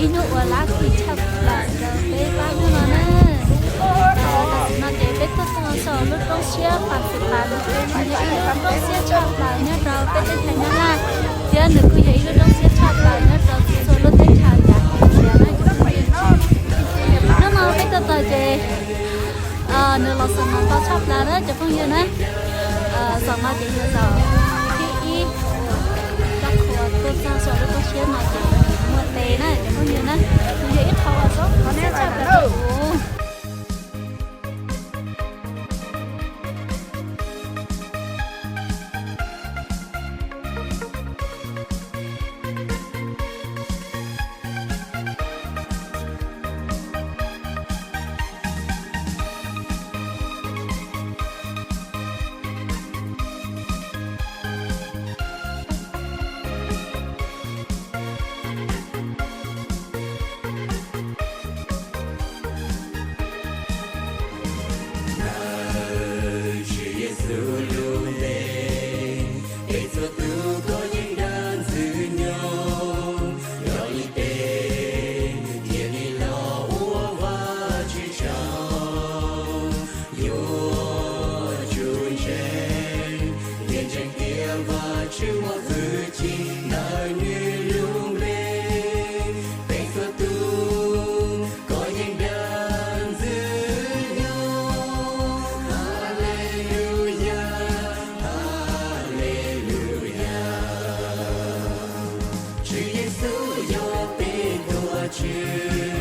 Ib hnub uas lav kis tshaj plaws rau peb pab hnub no na. Tam sim no ces peb tuaj txog saum lub roob siab Fas Xis Pas no, yog ib lub roob siab tshaj plaws nyob rau peb teb chaws Nyab Laj, thiab nws kuj yog ib lub roob siab tshaj plaws nyob rau txhua lub teb chaws Asia na. Hnub no peb tuaj txog ces nws los saum no ntau tshaj plaws na cov phooj ywg na. Saum no ces yog saum thib ib, rab qhuas tuaj txog saum lub roob siab no ces muaj tes na cov phooj ywg na. Nws yog ib qho uas zoo siab tshaj plaws rau kuv. Nawb Tswv Yexus lub npe, peb txhua tus koj yeej dag ntxwg nyoog, yog li peb thiaj li los ua Vajtswv tsaug. Yuav tsum ntseeg, thiaj ntseeg tias Vajtswv muaj txuj ci, ntawm nws lub npe, peb txhua tus koj yeej dag ntxwg nyoog. Haleluyas, haleluyas, Tswv Yexus yog peb tus Vajtswv.